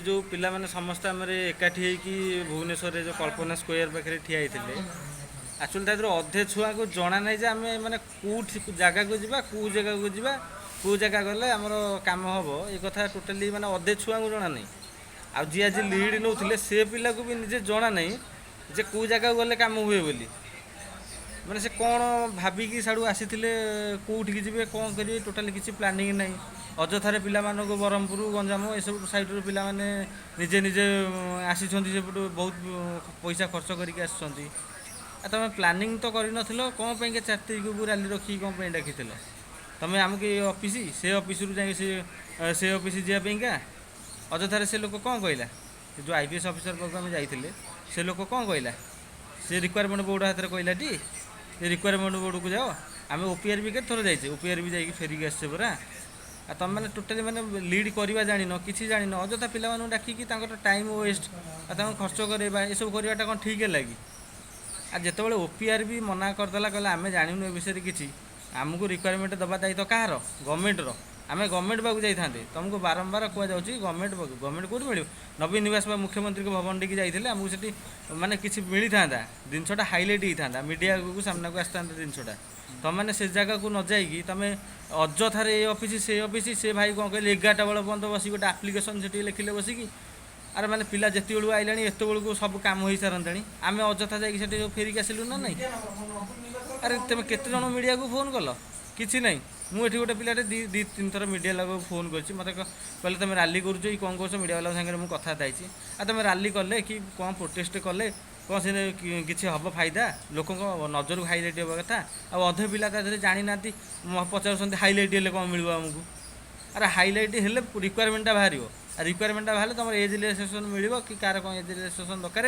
ଯେଉଁ ପିଲାମାନେ ସମସ୍ତେ ଆମର ଏକାଠି ହେଇକି ଭୁବନେଶ୍ୱରରେ ଯେଉଁ କଳ୍ପନା ସ୍କୋୟାର ପାଖରେ ଠିଆ ହେଇଥିଲେ, ଆକ୍ଚୁଆଲି ତା ଦେହରୁ ଅଧେ ଛୁଆଙ୍କୁ ଜଣା ନାହିଁ ଯେ ଆମେ ମାନେ କେଉଁଠି ଜାଗାକୁ ଯିବା, କେଉଁ ଜାଗାକୁ ଯିବା, କେଉଁ ଜାଗା ଗଲେ ଆମର କାମ ହେବ। ଏ କଥା ଟୋଟାଲି ମାନେ ଅଧେ ଛୁଆଙ୍କୁ ଜଣା ନାହିଁ। ଆଉ ଯିଏ ଆଜି ଲିଡ଼୍ ନେଉଥିଲେ ସେ ପିଲାକୁ ବି ନିଜେ ଜଣା ନାହିଁ ଯେ କେଉଁ ଜାଗାକୁ ଗଲେ କାମ ହୁଏ ବୋଲି। ମାନେ ସେ କ'ଣ ଭାବିକି ସିଆଡ଼ୁ ଆସିଥିଲେ, କେଉଁଠିକି ଯିବେ, କ'ଣ କରିବେ, ଟୋଟାଲି କିଛି ପ୍ଲାନିଂ ନାହିଁ। ଅଯଥାରେ ପିଲାମାନଙ୍କୁ ବ୍ରହ୍ମପୁର, ଗଞ୍ଜାମ ଏସବୁ ସାଇଡ଼ରୁ ପିଲାମାନେ ନିଜେ ନିଜେ ଆସିଛନ୍ତି, ସେପଟୁ ବହୁତ ପଇସା ଖର୍ଚ୍ଚ କରିକି ଆସିଛନ୍ତି। ଆଉ ତୁମେ ପ୍ଲାନିଂ ତ କରିନଥିଲ, କ'ଣ ପାଇଁକା 4 ତାରିଖକୁ ରାଲି ରଖିକି କ'ଣ ପାଇଁ ଡାକିଥିଲ ତୁମେ ଆମକୁ? ଏ ଅଫିସ୍ ସେ ଅଫିସରୁ ଯାଇକି ସେ ଅଫିସ୍ ଯିବା ପାଇଁକା ଅଯଥାରେ ସେ ଲୋକ କ'ଣ କହିଲା? ଯେଉଁ IPS officer ପାଖକୁ ଆମେ ଯାଇଥିଲେ, ସେ ଲୋକ କ'ଣ କହିଲା? ସେ ରିକ୍ୱାରମେଣ୍ଟ ବୋର୍ଡ଼ ହାତରେ କହିଲାଟି ଯେ ରିକ୍ୱାରମେଣ୍ଟ ବୋର୍ଡ଼କୁ ଯାଅ। ଆମେ OPR ବି କେତେ ଥର ଯାଇଛେ, OPR ବି ଯାଇକି ଫେରିକି ଆସିଛେ ପରା। ଆଉ ତୁମେମାନେ ଟୋଟାଲି ମାନେ ଲିଡ଼୍ କରିବା ଜାଣିନ, କିଛି ଜାଣିନ, ଅଯଥା ପିଲାମାନଙ୍କୁ ଡାକିକି ତାଙ୍କର ଟାଇମ୍ ୱେଷ୍ଟ ଆଉ ତାଙ୍କୁ ଖର୍ଚ୍ଚ କରାଇବା, ଏସବୁ କରିବାଟା କ'ଣ ଠିକ୍ ହେଲା କି? ଆଉ ଯେତେବେଳେ OPR ବି ମନା କରିଦେଲା, କହିଲା ଆମେ ଜାଣିନୁ ଏ ବିଷୟରେ କିଛି, ଆମକୁ ରିକ୍ୱାରମେଣ୍ଟ ଦେବା ଦାୟିତ୍ୱ କାହାର? ଗଭର୍ଣ୍ଣମେଣ୍ଟର। ଆମେ ଗଭର୍ଣ୍ଣମେଣ୍ଟ ପାଖକୁ ଯାଇଥାନ୍ତେ। ତୁମକୁ ବାରମ୍ବାର କୁହାଯାଉଛି ଗଭର୍ଣ୍ଣମେଣ୍ଟ ପାଖକୁ। ଗଭର୍ଣ୍ଣମେଣ୍ଟ କେଉଁଠି ମିଳିବ? ନବୀନ ନିବାସ ବା ମୁଖ୍ୟମନ୍ତ୍ରୀଙ୍କ ଭବନ ଟିକି ଯାଇଥିଲେ ଆମକୁ ସେଠି ମାନେ କିଛି ମିଳିଥାନ୍ତା, ଜିନିଷଟା ହାଇଲାଇଟ୍ ହେଇଥାନ୍ତା, ମିଡ଼ିଆ ଆଗକୁ ସାମ୍ନାକୁ ଆସିଥାନ୍ତା ଜିନିଷଟା। ତୁମେମାନେ ସେ ଜାଗାକୁ ନ ଯାଇକି ତୁମେ ଅଯଥାରେ ଏ ଅଫିସ୍ ସେ ଅଫିସ୍। ସେ ଭାଇ କ'ଣ କହିଲେ, 11ଟା ବେଳ ପର୍ଯ୍ୟନ୍ତ ବସିକି ଗୋଟେ ଆପ୍ଲିକେସନ୍ ସେଠି ଲେଖିଲେ ବସିକି। ଆରେ ମାନେ ପିଲା ଯେତେବେଳକୁ ଆଇଲାଣି ଏତେବେଳକୁ ସବୁ କାମ ହେଇସାରନ୍ତାଣି, ଆମେ ଅଯଥା ଯାଇକି ସେଠି ଫେରିକି ଆସିଲୁ ନା ନାହିଁ? ଆରେ ତୁମେ କେତେ ଜଣ ମିଡ଼ିଆକୁ ଫୋନ୍ କଲ? କିଛି ନାହିଁ। ମୁଁ ଏଠି ଗୋଟେ ପିଲାଟେ 2 3 ଥର ମିଡ଼ିଆ ବାଲାକୁ ଫୋନ୍ କରିଛି। ମୋତେ କହିଲେ ତୁମେ ରାଲି କରୁଛ କି କ'ଣ କରୁଛ? ମିଡ଼ିଆ ବାଲାଙ୍କ ସାଙ୍ଗରେ ମୁଁ କଥାବାର୍ତ୍ତା ହେଇଛି। ଆଉ ତୁମେ ରାଲି କଲେ କି କ'ଣ ପ୍ରୋଟେଷ୍ଟ କଲେ କ'ଣ ସେ କିଛି ହେବ ଫାଇଦା? ଲୋକଙ୍କ ନଜରକୁ ହାଇଲାଇଟ୍ ହେବା କଥା। ଆଉ ଅଧେ ପିଲା ତା ଦେହରେ ଜାଣିନାହାନ୍ତି, ପଚାରୁଛନ୍ତି ହାଇଲାଇଟ୍ ହେଲେ କ'ଣ ମିଳିବ ଆମକୁ? ଆରେ ହାଇଲାଇଟ୍ ହେଲେ ରିକ୍ୱାରମେଣ୍ଟଟା ବାହାରିବ, ଆଉ ରିକ୍ୱାରମେଣ୍ଟଟା ବାହାରିଲେ ତୁମର ଏଜ୍ ରିଲାକ୍ସେସନ୍ ମିଳିବ କି କାହାର କ'ଣ ଏଜ୍ ରିଲାକ୍ସେସନ୍ ଦରକାର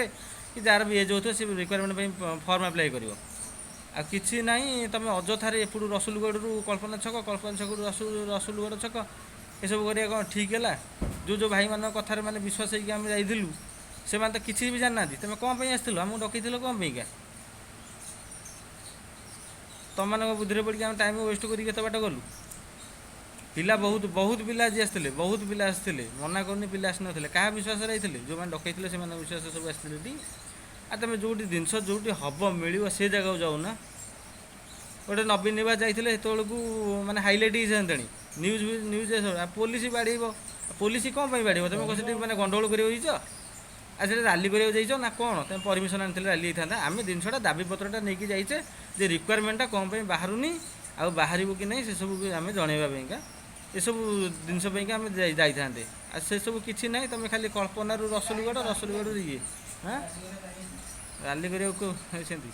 କି ଯାହାର ବି ଏଜ୍ ହେଉଥିବ ସେ ରିକ୍ୱାରମେଣ୍ଟ ପାଇଁ ଫର୍ମ ଆପ୍ଲାଏ କରିବ। ଆଉ କିଛି ନାହିଁ, ତୁମେ ଅଯଥାରେ ଏପଟୁ ରସୁଲଗଡ଼ରୁ କଳ୍ପନା ଛକ, କଳ୍ପନା ଛକରୁ ରସୁଲଗଡ଼ ଛକ, ଏସବୁ କରିବା କ'ଣ ଠିକ୍ ହେଲା? ଯେଉଁ ଯେଉଁ ଭାଇମାନଙ୍କ କଥାରେ ମାନେ ବିଶ୍ୱାସ ହେଇକି ଆମେ ଯାଇଥିଲୁ, ସେମାନେ ତ କିଛି ବି ଜାଣିନାହାନ୍ତି। ତୁମେ କ'ଣ ପାଇଁ ଆସିଥିଲ? ଆମକୁ ଡକେଇଥିଲ କ'ଣ ପାଇଁକା? ତୁମମାନଙ୍କ ବୁଦ୍ଧିରେ ପଡ଼ିକି ଆମେ ଟାଇମ୍ ୱେଷ୍ଟ କରିକି ଏତେ ବାଟ ଗଲୁ। ପିଲା ବହୁତ ବହୁତ ପିଲା ଆଜି ଆସିଥିଲେ, ବହୁତ ପିଲା ଆସିଥିଲେ, ମନା କରୁନି ପିଲା ଆସିନଥିଲେ। କାହା ବିଶ୍ୱାସରେ ଆସିଥିଲେ? ଯେଉଁମାନେ ଡକେଇଥିଲେ ସେମାନଙ୍କ ବିଶ୍ୱାସରେ ସବୁ ଆସିଥିଲେ ଟି। ଆଉ ତୁମେ ଯେଉଁଠି ଜିନିଷ ଯେଉଁଠି ହେବ ମିଳିବ ସେ ଜାଗାକୁ ଯାଉନା। ଗୋଟେ ନବୀନ ନିବାସ ଯାଇଥିଲେ ସେତେବେଳକୁ ମାନେ ହାଇଲାଇଟ୍ ହେଇସାରନ୍ତାଣି, ନ୍ୟୁଜ୍ ନ୍ୟୁଜ୍। ଆଉ ପୋଲିସ ବାଡ଼େଇବ, ପୋଲିସ କ'ଣ ପାଇଁ ବାଡ଼େଇବ? ତୁମେ କ'ଣ ସେଠି ମାନେ ଗଣ୍ଡଗୋଳ କରିବାକୁ ଯାଇଛ? ଆଉ ସେଠି ରାଲି କରିବାକୁ ଯାଇଛ ନା କ'ଣ? ତୁମେ ପରମିସନ୍ ଆଣିଥିଲେ ରାଲି ହେଇଥାନ୍ତା। ଆମେ ଜିନିଷଟା ଦାବିପତ୍ରଟା ନେଇକି ଯାଇଛେ ଯେ ରିକ୍ୱାରମେଣ୍ଟଟା କ'ଣ ପାଇଁ ବାହାରୁନି, ଆଉ ବାହାରିବ କି ନାହିଁ, ସେସବୁ ଆମେ ଜଣାଇବା ପାଇଁକା, ଏସବୁ ଜିନିଷ ପାଇଁକା ଆମେ ଯାଇଥାନ୍ତେ। ଆଉ ସେସବୁ କିଛି ନାହିଁ, ତୁମେ ଖାଲି କଳ୍ପନାରୁ ରସୁଲଗଡ଼, ରସୁଲଗଡ଼ରୁ ଇଏ। ହଁ, ରାଲି କରିବାକୁ ସେମିତି।